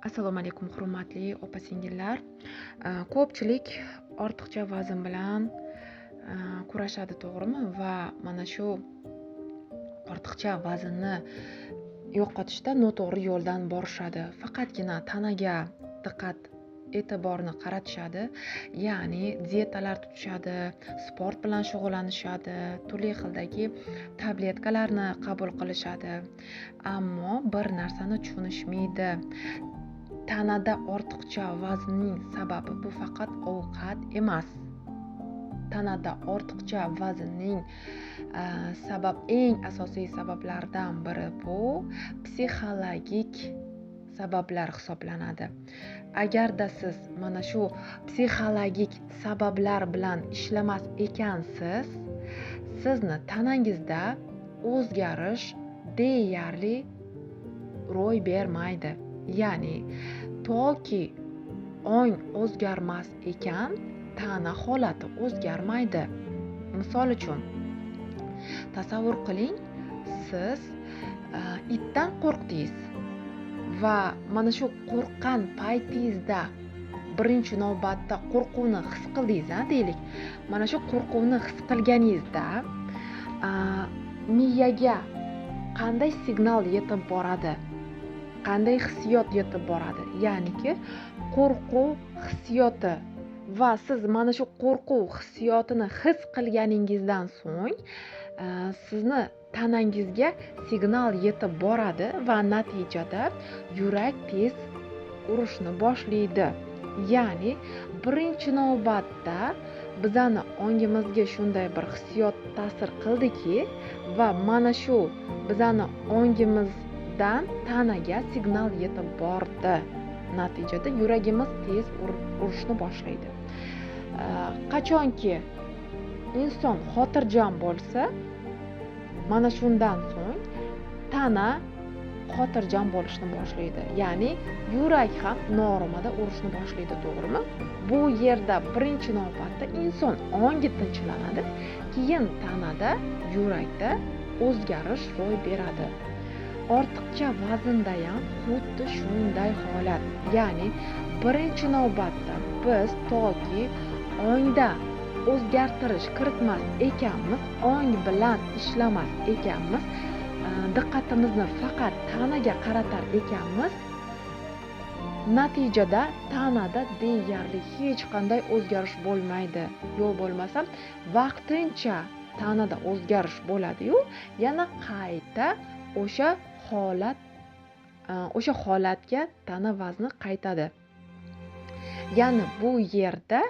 Assalomu alaykum, hurmatli opa singillar. Ko'pchilik ortiqcha vazn bilan kurashadi, to'g'rimi? Va mana shu ortiqcha vaznni yo'qotishda noto'g'ri yo'ldan borishadi. Faqatgina tanaga diqqat e'tiborni qaratishadi, ya'ni dietalar tutishadi, sport bilan shug'ullanishadi, turli xildagi tabletkalarni qabul qilishadi. Ammo bir narsani tushunishmaydi. Tanada ortiqcha vaznning sababi bu faqat ovqat emas. Tanada ortiqcha vaznning eng asosiy sabablaridan biri bu psixologik sabablar hisoblanadi. Agarda siz mana shu psixologik sabablar bilan ishlamas ekansiz, sizni tanangizda o'zgarish deyarli ro'y bermaydi. Ya'ni toki ong o'zgarmas ekan, tana holati o'zgarmaydi. Misol uchun, tasavvur qiling, siz itdan qo'rqdingiz va mana shu qo'rqqan paytingizda birinchi navbatda qo'rquvni his qildingiz, deylik. Mana shu qo'rquvni his qilganingizda miyaga qanday signal yetib boradi? Qanday hissiyot yetib boradi? Ya'niki qo'rquv hissiyoti. Va siz mana shu qo'rquv hissiyotini his qilganingizdan so'ng sizni tanangizga signal yetib boradi va natijada yurak tez urishni boshlaydi. Ya'ni birinchi navbatda bizani ongimizga shunday bir hissiyot ta'sir qildiki va mana shu bizani ongimizdan tanaga signal yetib bordi. Natijada yuragimiz tez urishni boshlaydi. Qachonki inson xotirjam bo'lsa, mana shundan so'ng tana xotirjam bo'lishni boshlaydi. Ya'ni yurak ham normada urishni boshlaydi, to'g'rimi? Bu yerda birinchi navbatda inson ongi tinchlanadi, keyin tanada, yurakda o'zgarish ro'y beradi. Ortiqcha vaznda ham xuddi shunday holat. Ya'ni birinchi navbatda biz toki ongda o'zgartirish kiritmas ekanmiz, ong bilan ishlamas ekanmiz, diqqatimizni faqat tanaga qaratar ekanmiz, natijada tanada deyarli hech qanday o'zgarish bo'lmaydi. Yo'q bo'lmasam vaqtincha tanada o'zgarish bo'ladi-yu, yana qayta o'sha holatga tana vazni qaytadi. Ya'ni bu yerda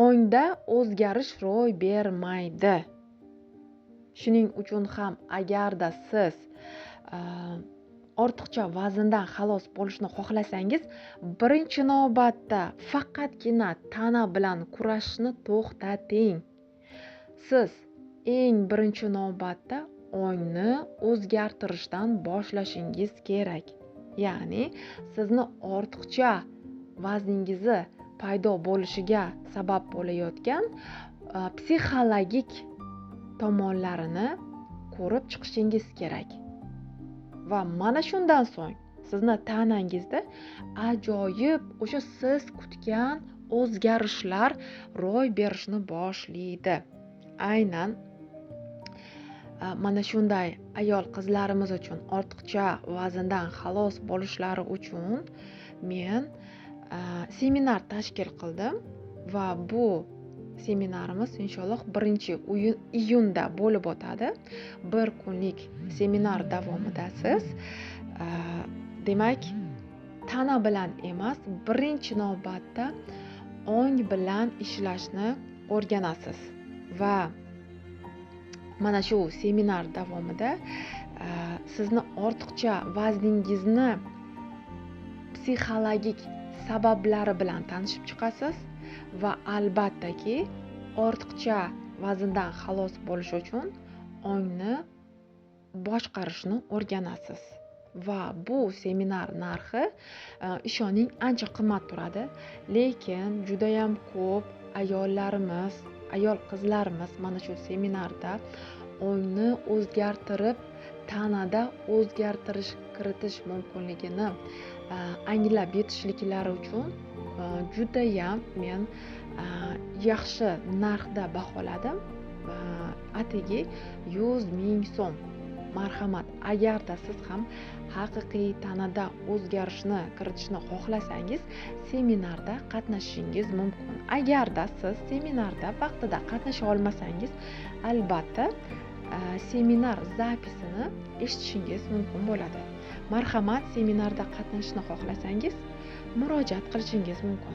ongda o'zgarish ro'y bermaydi. Shuning uchun ham agarda siz ortiqcha vazndan xalos bo'lishni xohlasangiz, birinchi navbatda faqatgina tana bilan kurashishni to'xtating. Siz eng birinchi navbatda ongni o'zgartirishdan boshlashingiz kerak. Ya'ni sizni ortiqcha vazningizni paydo bo'lishiga sabab bo'layotgan psixologik tomonlarini ko'rib chiqishingiz kerak. Va mana shundan so'ng sizni tanangizda ajoyib o'sha siz kutgan o'zgarishlar ro'y berishni boshlaydi. Aynan mana shunday ayol qizlarimiz uchun ortiqcha vazndan xalos bo'lishlari uchun men seminar tashkil qildim va bu seminarimiz inshaalloh 1 iyunda bo'lib o'tadi. Bir kunlik seminar davomida siz demak tana bilan emas, birinchi navbatda ong bilan ishlashni o'rganasiz. Va mana shu seminar davomida sizni ortiqcha vazningizni psixologik sabablari bilan tanishib chiqasiz va albattaki ortiqcha vazndan xalos bo'lish uchun ongni boshqarishni o'rganasiz. Va bu seminar narxi ishoning ancha qimmat turadi, lekin juda ham ko'p ayollarimiz, ayol qizlarimiz mana shu seminarda ongni o'zgartirib, tanada o'zgartirish kiritish mumkinligini anglab yetishliklari uchun judayam men yaxshi narxda baholadim, atigi 100 ming so'm. Marhamat, agarda siz ham haqiqiy tanada o'zgarishni kiritishni xohlasangiz, seminarda qatnashishingiz mumkin. Agarda siz seminarda vaqtida qatnasha olmasangiz, albatta seminar запись ini eshitishingiz mumkin bo'ladi. Marhamat, seminarda qatnashishni xohlasangiz, murojaat qilishingiz mumkin.